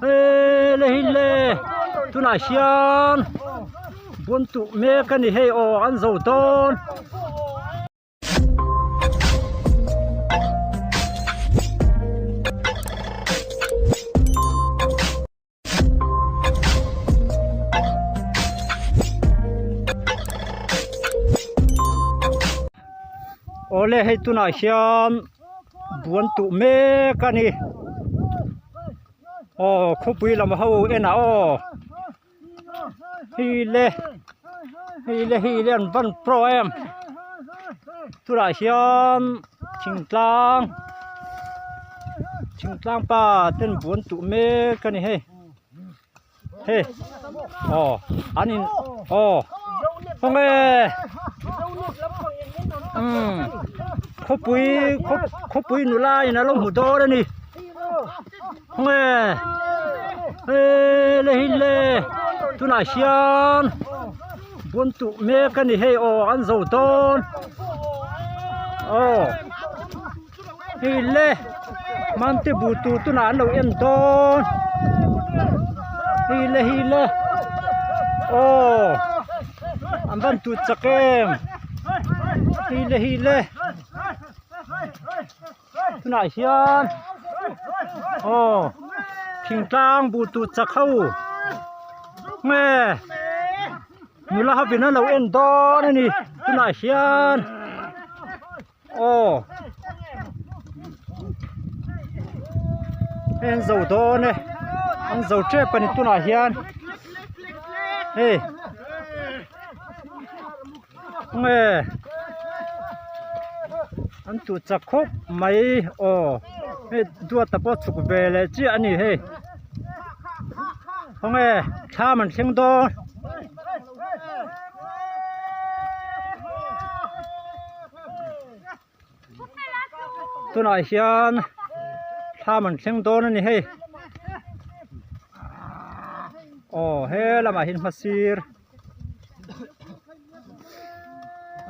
He le hi le tunah hian buan tuh mek a ni hei aw an zo dawn. Awle hei tunah hian buan tuh mek a ni aw khawpui lam ho enah aw hei le hei le hei le an van pro em tunah hian thingtlang thingtlang pa ten buan tuh mek a ni hei hei aw an in aw khawnge umm khawpui khawpui nula in a lo hmu dawn a ni khawnge he le hi le tunah hian buan tuh mek a ni hei aw an zo dawn aw hei le mante bu tur tunah an lo en dawn hei le hei le aw an van tut chak em hei le hei le tunah hian aw thingtlang buh tut chak ho nge nula hovin an lo en dawn a ni tunah hian aw hei an zo dawn e an zo tep a ni tunah hian hei nge an tuh chak khawp mai aw hei duata pawh chhuk ve leh chiah a ni hei khawnge thlam an thleng dawn. Tunah hian thlam an thleng dawn a ni hei aw he lamah hian hmasir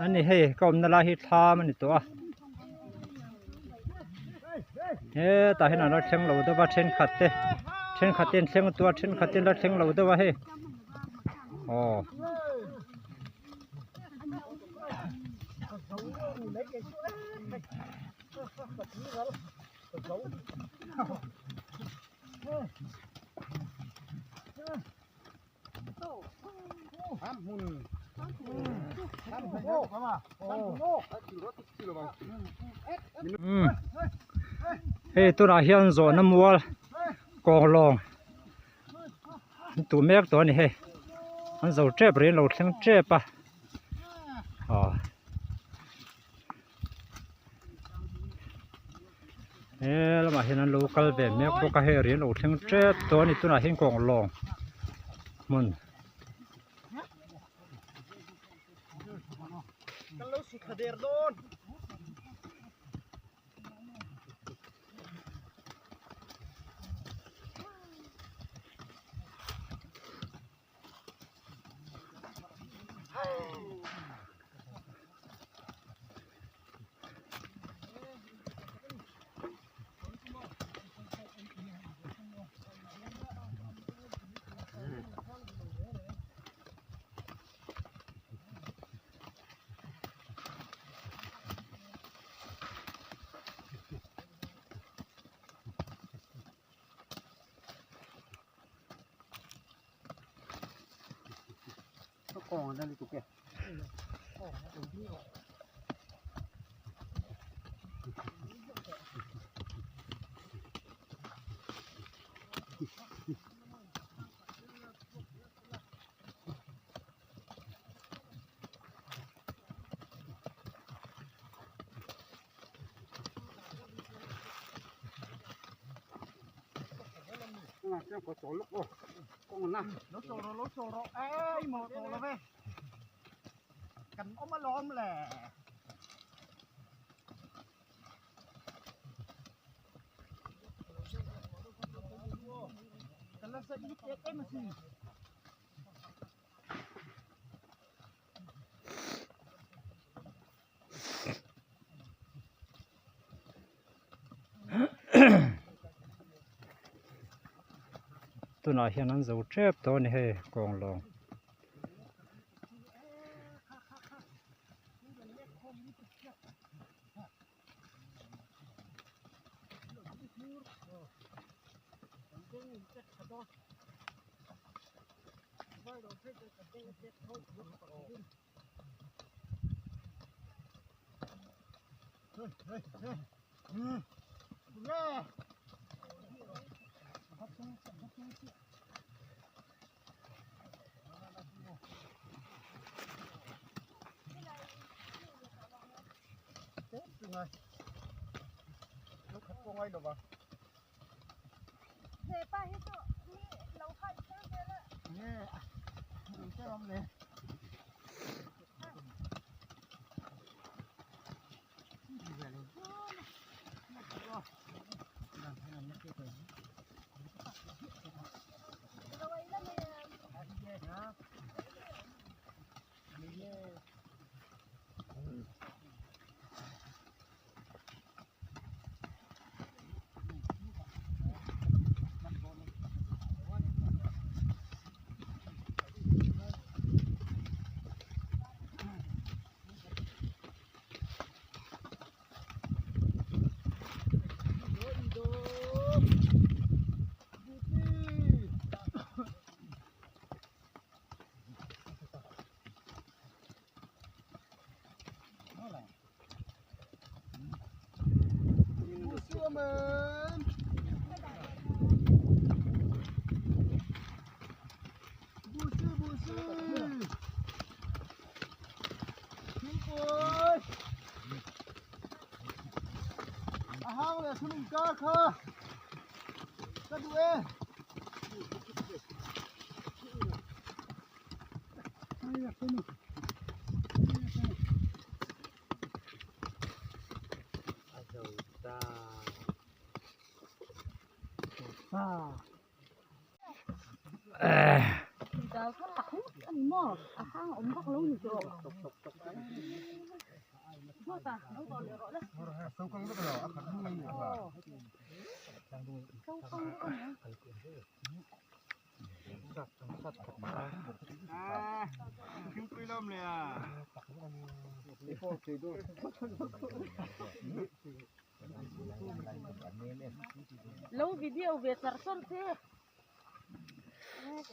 a ni hei ka awmna lai hi thlam a ni tawh a hetah hian an la thleng lo deuh a thenkhat te thenkhat te an thleng tawh a thenkhat te an la thleng lo deuh a hei aw. Hei tunah hian zawhna mual kawng lawng an tuh mek tawh a ni hei an zo tep rih an lo thleng tep a aw he lamah hian an lo kal ve mek bawk a hei rih an lo thleng tep tawh a ni tunah hian kawng lawng hmun. Tunah hian an zo tep tawh a ni hei kawnglawng.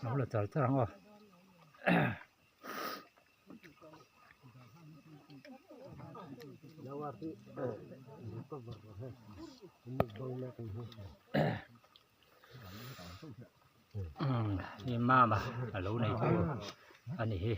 Lo la char char ang aw. Ni mama a lo nei tu a ni hi.